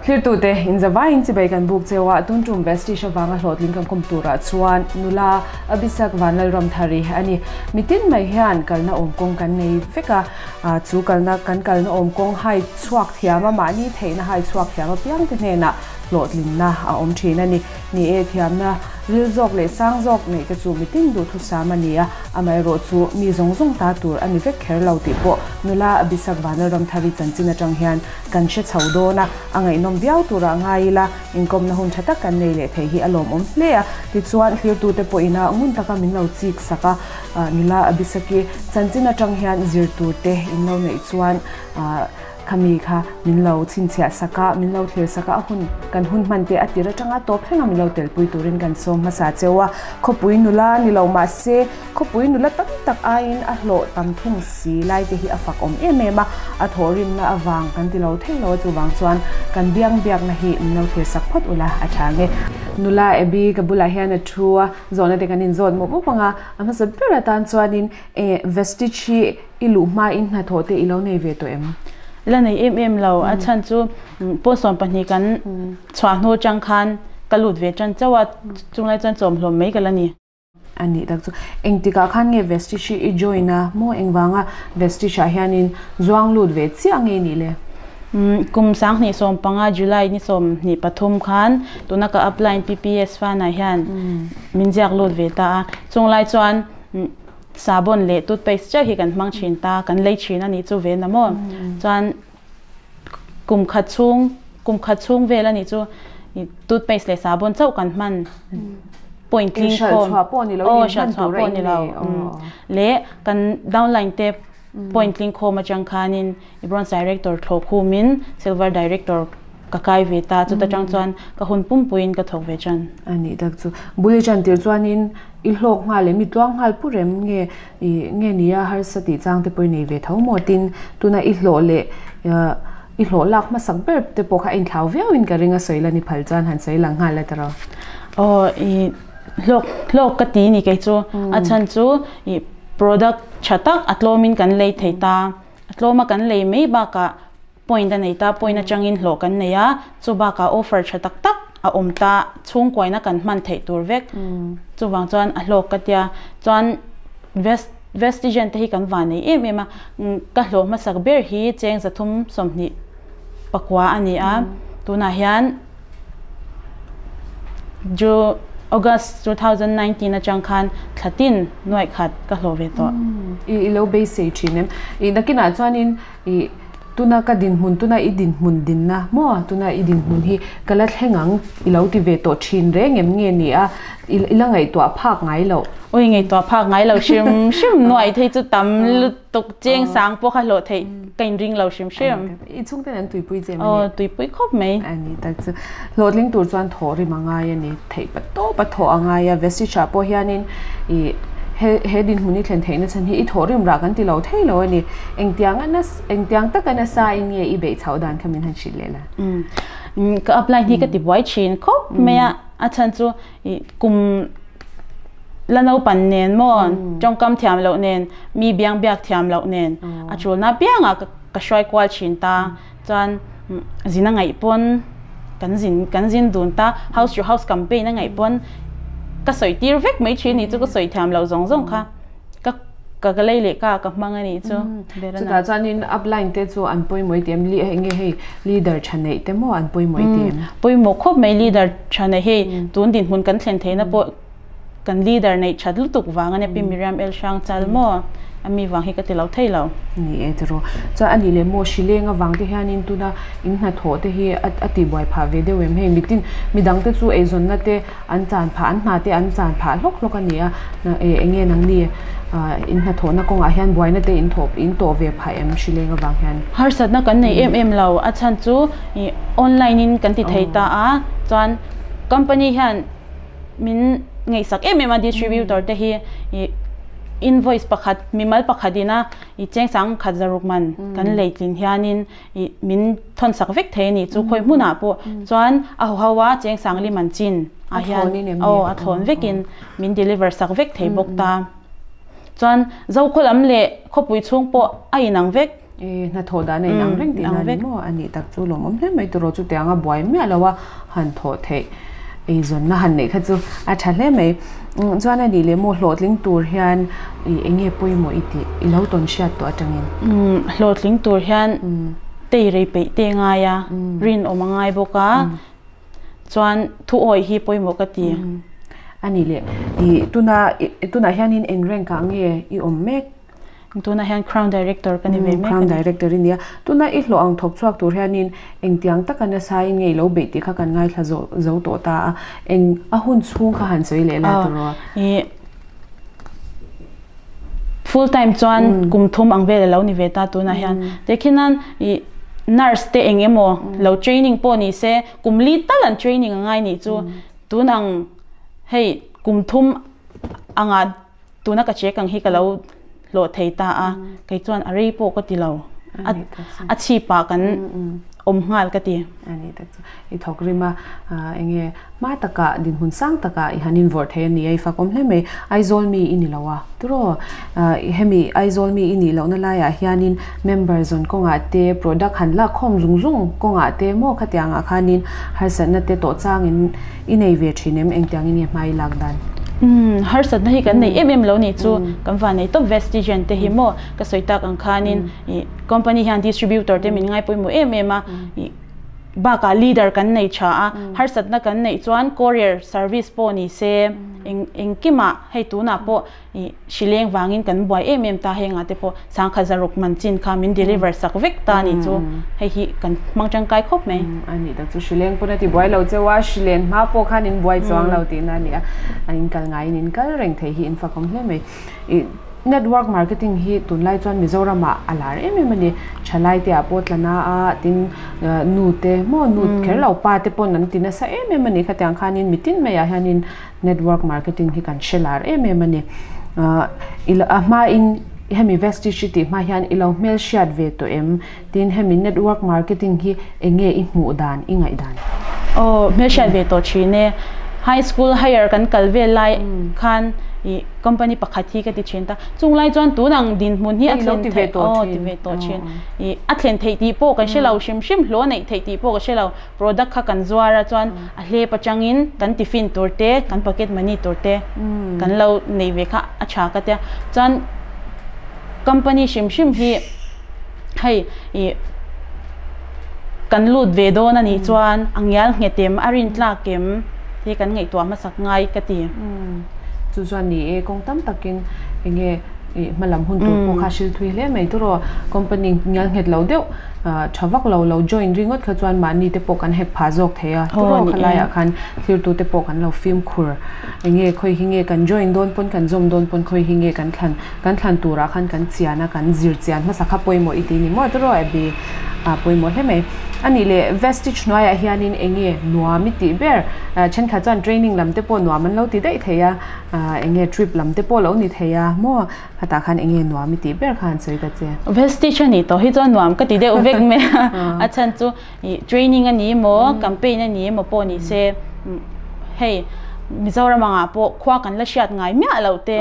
Thlirtute, inzavaiin chibai kan buk cheu a, tun tum Vestige avanga hlawhtling kan kawm turah chuan nula Abisak Vanlalramthari a ni. Mitin mai hian kalna awm kawng kan nei vek a, chu kalna kan kalna awm kawng hai chhuak thiam a, mahni theihna hai chhuak thiam apiangte hnenah hlawhtlinna a awm thin a ni. Ni e, thiamna ril zawk leh sang zawk neih te chu mitin duhthusam a ni a, amaherawh chu mi zawng zawng ta tur a ni vek kher lo tih pawh nula Abisak Vanlalramthari chanchin atang hian kan hre chho dawn a, a ngaihnawm viau turah ngai ila, inkawmna hun tha tak kan nei leh thei hi a lawmawm hle a. Tichuan, thlirtute pawhin a ngun taka min lo chik sak a, nula Abisaki chanchin atang hian zir tur te in lo neih chuan khami kha min lo chhinchhiah sak a, min lo thlir sak a, a hun kan hun hman te a tir atanga tawp thleng a min lo telpui turin kan sawm hmasa cheu a. Khawpui nula ni lo mahse, Khawpui nula tam tak aiin a hlawh tam thung si lai te hi a fak awm em em a, a thawhrimna avang kan ti lo thei lo a, chuvang chuan kan biang biakna hi min lo thlir sak phawt ula a tha nge. Nula Abby ka bulah hian a thu a, zawhna te kan inzawt mawp mawp ang a, a hmasa ber atan chuanin eh Vestige hi i luh hmain hnathawh te i lo nei ve tawh em? La nei em em lo, a chhan chu pawn 12 kan chhuah hnu atang khan ka lut ve tan chauh a, chunglai chuan chawmhlawm mai ka la ni. A nih tak chu. Engtikah khan nge Vestige hi i join a maw? Engvanga Vestige ah hianin zuang lut ve chiah nge nih le? Kum 2015 July ni 23 khan tuna ka upline PPS Fana hian min ziak lut ve ta a. Chung lai chuan sabon leh toothpaste chiah hi kan hmang thin ta, kan lei thin a nih chu ve na maw? Chuan kum khat chhung kum khat chhung vel a nih chu toothpaste leh sabon chauh kan hman point tling khawm aw hriat chhuah pawh ni lo leh kan downline te point tling khawm atang khanin bronze director thlawh khumin silver director ka kai ve ta chuta tang chuan ka hun pumpuiin ka thawk ve tan. A nih tak chu bul i tan tir chuanin i hlawk nghal leh mi tluang nghal pu rem nge I nge nia harsa tih chang te pawh i nei ve tho maw? Tin, tuna i hlawh leh i hlawh lak hmasak ber te pawh kha a inthlau viau in ka ring a sawi la ni phal chuan han sawi lang nghal la tiraw? Aw, i hlawk hlawk ka ti ni kei chu. A chhan chu i product tha tak a tlawm in kan lei thei ta. A tlawm a kan lei mai bakah point a nei ta, point atangin hlawh kan nei a, chu bakah offer tha tak tak a awm ta, chhungkuaina kan hman theih tur vek, chuvang chuan a hlawk ka tia, chuan vest vestigen te hi kan van nei em em a, ka hlawh hmasak ber hi cheng 324 a ni a, tunah hian Ju August 2019 atang khan thlatin nuaih khat ka hlawh ve tawh. I lo beisei thin em? I nakinah chuanin I tuna ka dinhmun, tuna i dinhmun dinna maw? Tuna i dinhmun hi ka la thleng ang i lo ti ve tawh thin reng em nge ni a? I la ngaihtuah phak ngai loh. Ui ngaihtuah phak ngai lo hrim hrim nuai thei chu tam lutuk cheng sang pawh kha hlawh theih ka inring lo hrim hrim. I chhungten an tuipui che em ani? Aw tuipui khawp mai. A ni tak chu. Hlawhtling tur chuan thawh rim a ngai a ni. Theih pa tawp a thawh a ngai a. Vestige ah pawh hianin i he he dinhmun i thlen theihna chhan hi i thawh rim rah kan ti lo thei lo a ni. Engtiang a nas engtiang taka nasa in nge i beih chhoh dan kha min han hrilh leh la? Umm ka apply hi ka ti buai thin khawp mai a. A chhan chu i kum la naupan nen maw tawngkam thiam loh nen mi biang biak thiam loh nen a tulna piangah ka ka hruai kual thin ta. Chuan zin a ngaih pawn kan zin kan zin dun ta house to house campaign a ngaih pawn ka sawi tir vek mai thin ni chu ka sawi thiam loh zawng zawng kha ka ka ka lei leh ka ka hmang a nih chu ber a na. Chutah chuanin upline te chu an pawimawh i ti em li enge hei leader tha neih te maw an pawimawh i ti em? Pawimawh khawp mai leader tha neih hei tun dinhmun kan thlen theihna pawh Kan leader neih that lutuk vang a nia Pi Miriam El Hrang Chal maw? A mi vang hi ka ti lo thei lo. Ni e tiraw. Chuan a nih leh maw hrileng avang te hianin tuna in hnathawh te hi a tih buai phah ve deuh em? Hei mitin midang te chu eizawnna te an chan phah an hna te an chan phah hlawk hlawk a ni a. Eng nge nangni in hnathawhna kawngah hian buaina te in thawh in tawh ve phah em hrileng avang hian? Harsatna kan nei em em lo. A chhan chu online in kan ti thei ta a. Chuan company hian min ngaihsak em em a distributor te hi ih invoice pakhat mimal pakhat ina ih cheng sang khat zaruk man kan lei tlin hianin ih min thawn sak vek thei a nih chu khawi hmunah pawh chuan a haw ho a cheng sang li man chin ah hian aw a thlawn vekin min deliver sak vek thei bawk ta chuan zokhaw lam leh khawpui chhung pawh a inang vek. E hnathawh dan a inang reng tihna a ni maw? A nih tak chu lawmawm hle mai tiraw chutianga buai miah lo a han thawh theih eizawnna han neih kha chu a tha hle mai. Chuan a nih leh maw hlawhtling tur hian i eng nge pawimawh i tih i lo tawn hriat tawh atangin? Hlawhtling tur hian tei rei peih te ngai a, rinawm a ngai bawk a, chuan thu awih hi pawimawh ka ti. A nih leh i tuna tunah hianin eng rank ah nge i awm mek? Tunah hian Crown Director ka ni ve mek a ni. Crown Director i nia. Tuna i hlawh ang thawk chhuak tur hianin engtiang taka nasa in nge i lo beih tih kha kan ngaithla zo zo tawh ta a. Eng a hun chhung kha han sawi leh la tiraw? Ih full time chuan kum thum ang vel a lo ni ve ta tunah hian. Tikhian ih nurse te eng emaw lo training pawh ni se kum li tal an training a ngai nih chu. Tun ang hei kum thum anga Tuna ka check ang hi ka lo hlawh thei ta a, kei chuan a rei pawh ka ti lo. A chhipah kan awm nghal ka ti. A ni tak chu. I thawk rim a, enge hma takah dinhmun sang takah i han invawrh thei a ni a, i fakawm hle mai. Aizawl mi i ni lo a, tiraw? Hemi Aizawl mi i nih lohna laiah hianin member zawn kawngah te, product han lak khawm zung zung kawngah te maw khatiangah khanin harsatna te tawh changin I nei ve thin em? Engtiangin nge hma i lak dan? Umm, harsatna hi kan nei em em lo nih chu kan van nei tawp Vestigian te hi maw ka sawi tak ang khanin ih company hian distributor te min ngaipawimawh em em a, ih bakah leader kan nei tha a, harsatna kan neih chuan courier service pawh ni se eng engkimah hei tunah pawh Ih, hrileng vangin kan buai em em ta hengah te pawh sangkhat zaruk man chin kha min deliver sak vek ta nih chu hei hi kan hmang tangkai khawp mai. A nih tak chu hrileng pawn a ti buai lo cheu a, hrilen hma pawh khan in buai chuang lo tihna a ni a, a in kal ngaiin in kal reng thei hi in fakawm hle mai. Ih, network marketing hi tunlai chuan Mizoramah a lar em em a ni, thalai te ah pawh tlana a tin nu te maw nu kher lo pa te pawn an ti nasa em em a ni khatiang khanin mitin maiah hianin Network marketing hi kan hre lar em em a ni. A hmain hemi Vestige i tih hma hian i lo hmel hriat ve tawh em? Tin hemi network marketing hi eng nge i hmuh dan, i ngaih dan? Aw, hmel hriat ve tawh thin e. High school higher kan kal vel lai khan i company pakhat hi ka ti thin ta. Chung lai chuan tun ang dinhmun hi a thlen theih, aw ti ve tawh thin. I a thlen theih tih pawh kan hre lo hrim hrim, hlawh neih theih tih pawh ka hre lo. Product kha kan zuar a chuan a hlep atangin kan tiffin tur te, kan pocket money tur te kan lo nei ve kha a tha ka tia. Chuan company hrim hrim hi hei ih kan lut ve dawn a nih chuan a ngial nghet em, a rin tlak em hi kan ngaihtuah hmasak ngai ka ti. Chu chuan ni e kawng tam takin enge ih hmalam hun tur pawh kha hril thui hle mai tawh rawh. Company ngial nghet lo deuh Tha vak lo lo join ringawt kha chuan mahni te pawh kan hek phah zawk thei a, turaw kha laiah khan thirtu te pawh kan lo fimkhur. Enge khawi hi nge kan join dawn pawn kan zawm dawn pawn khawi hi nge kan thlan kan thlan turah khan kan chian a, kan zir chian hmasa kha pawimawh i ti ni maw turaw Abby a pawimawh hle mai. A nih leh Vestige hnuaiah hianin enge nuam i tih ber? Thenkhat chuan training lam te pawh nuam an lo ti daih thei a, enge trip lam te pawh lo ni thei a maw? Khatah khan enge nuam i tih ber kha an sawi ta che. Vestige a nih tawh hi chuan nuam ka ti deuh vek mai a, a chhan chu ih training a ni emaw campaign a ni emaw pawh ni se hei Mizoram angah pawh khua kan la hriat ngai miah loh te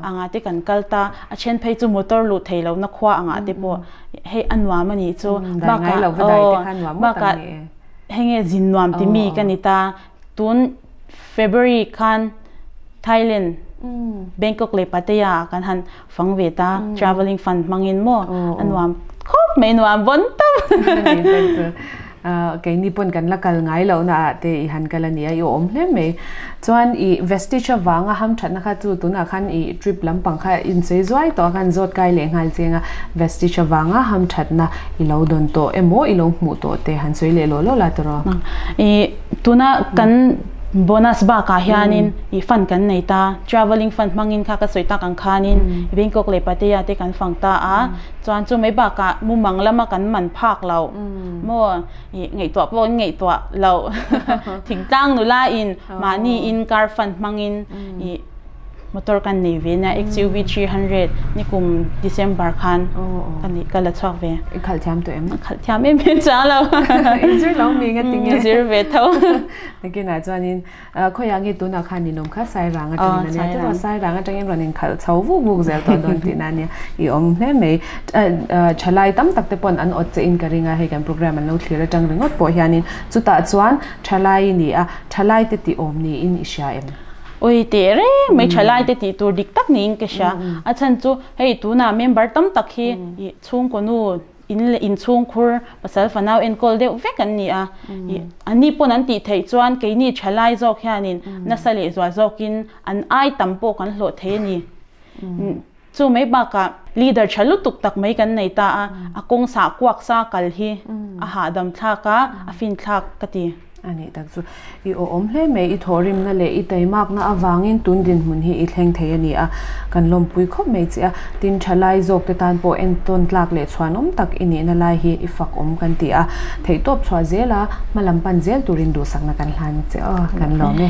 angah te kan kal ta, a then phei chu motor luh theih lohna khua angah te pawh hei a nuam a nih chu bakah aw bakah hei nge zin nuam ti mi ka ni ta tun February khan Thailand, Bangkok leh Pattaya ah kan han fang ve ta, travelling fund hmangin maw a nuam khawp mai nuam vawn tawp. Keini pawn kan la kal ngai lohna ah te i han kal a nia, i awm hle mai. Chuan i Vestige avanga hamthatna kha chu tunah khan i trip lampang kha insawi zuai tawh a, khan zawt kai leh nghal cheng a, Vestige avanga hamthatna i lo dawn tawh emaw i lo hmuh tawh te han sawi leh law law la tawh rawh. I tuna kan bonus bakah hianin i fund kan nei ta, travelling fund hmangin kha ka sawi tak ang khanin Bangkok leh Pattaya te kan fang ta a, chuan chu mai bakah mumang lama kan man phak lo maw i ngaihtuah pawh an ngaihtuah lo thingtlang nula in mahni in car fund hmangin i. Motor kan nei ve nia XUV 300 nikum December khan ka nei ka la chhuak ve. I khalh thiam tawh em? Khalh thiam em em chang lo. I zir lo mi nga tinge? Zir ve tho. Nakinah chuanin khawiah nge tunah khan in awm kha Sairang atangin ania tiraw Sairang atangin rawn in khalh chho vuk vuk zel tawh dawn tihna ania i awm hle mai. Thalai tam tak te pawn an awt che in ka ring a hei kan programme an lo thlir atang ringawt pawh hianin chutah chuan thalai i ni a thalai te tih awm niin i hria em? Ui teh reng mai thalai te tih tur dik tak niin ka hria. A chhan chu hei tunah member tam tak hi ih chhungkaw nu in leh inchhungkhur pasal fanau enkawl deuh vek an ni a. Ih an ni pawn an tih theih chuan keini thalai zawk hianin nasa leh zual zawkin an ai tam pawh kan hlawh thei a ni. Chu mai bakah leader tha lutuk tak mai kan nei ta a, a kawng sah kuak sa kal hi a hahdam thlak a, a fin thlak ka ti. A nih tak chu i awhawm hle mai, i thawhrimna leh i taimakna avangin tun dinhmun hi i thleng thei a ni a, kan lawmpui khawp mai che a, tin thalai zawk te tan pawh entawn tlak leh chhuanawm tak i nihna lai hi i fak awm kan ti a, theihtawp chhuah zel a, hmalam pan zel turin duhsakna kan hlan che aw, kan lawm e.